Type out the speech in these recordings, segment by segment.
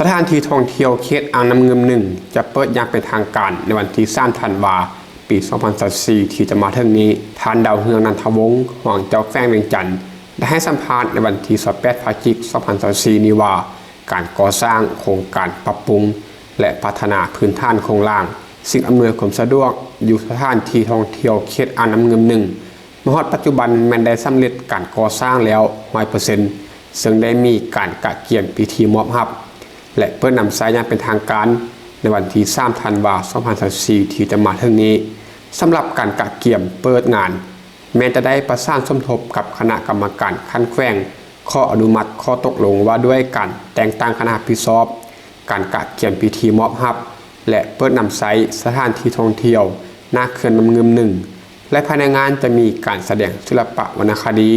ສະຖານທີ່ທ່ອງທ່ຽວເຂດອ່າງນ້ຳງື່ມໜຶ່ງ ຈະເປີດຢ່າງເປັນທາງການໃນວັນທີສາມທັນວາ ປີສອງພັນຊາວສີ່ ທີ່ຈະມາເຖິງນີ້. ທ່ານ ດາວເຮືອງ ນັນທະວົງ ຮອງເຈົ້າແຂວງວຽງຈັນ ໄດ້ໃຫ້ສຳພາດໃນວັນທີຊາວແປດ ພະຈິກ ສອງພັນຊາວສີ່ ນີ້ວ່າ ການກໍ່ສ້າງໂຄງການປັບປຸງ ແລະ ພັດທະນາພື້ນຖານໂຄງລ່າງ, ສິ່ງອຳນວຍຄວາມສະດວກ ຢູ່ສະຖານທີ່ທ່ອງທ່ຽວເຂດອ່າງນ້ຳງື່ມໜຶ່ງ ມາຮອດປັດຈຸບັນແມ່ນໄດ້ສຳເລັດການກໍ່ສ້າງແລ້ວ ຮ້ອຍເປີເຊັນ ເຊິ່ງໄດ້ມີການກະກຽມພິທີມອບຮັບ ແລະ ເປີດນຳໃຊ້ຢ່າງເປັນທາງການ ໃນວັນທີສາມທັນວາ ສອງພັນຊາວສີ່ ທີ່ຈະມາເຖິງນີ້. ສຳລັບການກະກຽມເປີດງານ ແມ່ນຈະໄດ້ປະສານສົມທົບກັບຄະນະກຳມະການຂັ້ນແຂວງ ຂໍອະນຸມັດຂໍ້ຕົກລົງວ່າດ້ວຍການແຕ່ງຕັ້ງຄະນະຮັບຜິດຊອບ ການກະກຽມພິທີມອບຮັບ ແລະ ເປີດນຳໃຊ້ສະຖານທີ່ທ່ອງທ່ຽວໜ້າເຂື່ອນນ້ຳງື່ມໜຶ່ງ ແລະ ພາຍໃນງານຈະມີການສະແດງສິລະປະວັນນະຄະດີ,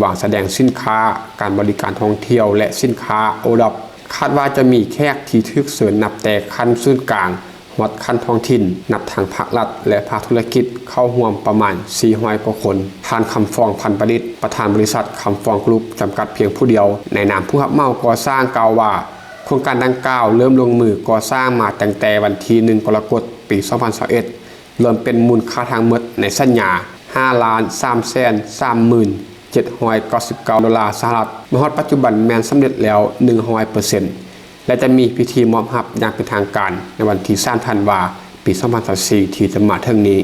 ວາງສະແດງສິນຄ້າ, ການບໍລິການທ່ອງທ່ຽວ ແລະ ສິນຄ້າໂອດອບ. ຄາດວ່າຈະມີແຂກທີ່ຖືກເຊີນນັບແຕ່ຂັ້ນສູນກາງ ຮອດຂັ້ນທ້ອງຖິ່ນ, ນັບທັງພາກລັດ ແລະ ພາກທຸລະກິດ ເຂົ້າຮ່ວມປະມານສີ່ຮ້ອຍກວ່າຄົນ. ທ່ານ ຄຳຟອງ ພັນປະດິດ ປະທານບໍລິສັດ ຄຳຟອງກຣຸບ ຈຳກັດພຽງຜູ້ດຽວ ໃນນາມຜູ້ຮັບເໝົາກໍ່ສ້າງ ກ່າວວ່າ ໂຄງການດັ່ງກ່າວເລີ່ມລົງມືກໍ່ສ້າງມາຕັ້ງແຕ່ວັນທີໜຶ່ງ ກໍລະກົດ ປີສອງພັນຊາວເອັດ ລວມເປັນມູນຄ່າທັງໝົດໃນສັນຍາ ຫ້າລ້ານສາມແສນສາມໝື່ນເຈັດຮ້ອຍເກົ້າສິບເກົ້າໂດລາສະຫະລັດ. ມາຮອດປັດຈຸບັນແມ່ນສຳເລັດແລ້ວ ໜຶ່ງຮ້ອຍເປີເຊັນ ແລະ ຈະມີພິທີມອບຮັບຢ່າງເປັນທາງການໃນວັນທີສາມທັນວາ ປີສອງພັນຊາວສີ່ ທີ່ຈະມາເຖິງນີ້.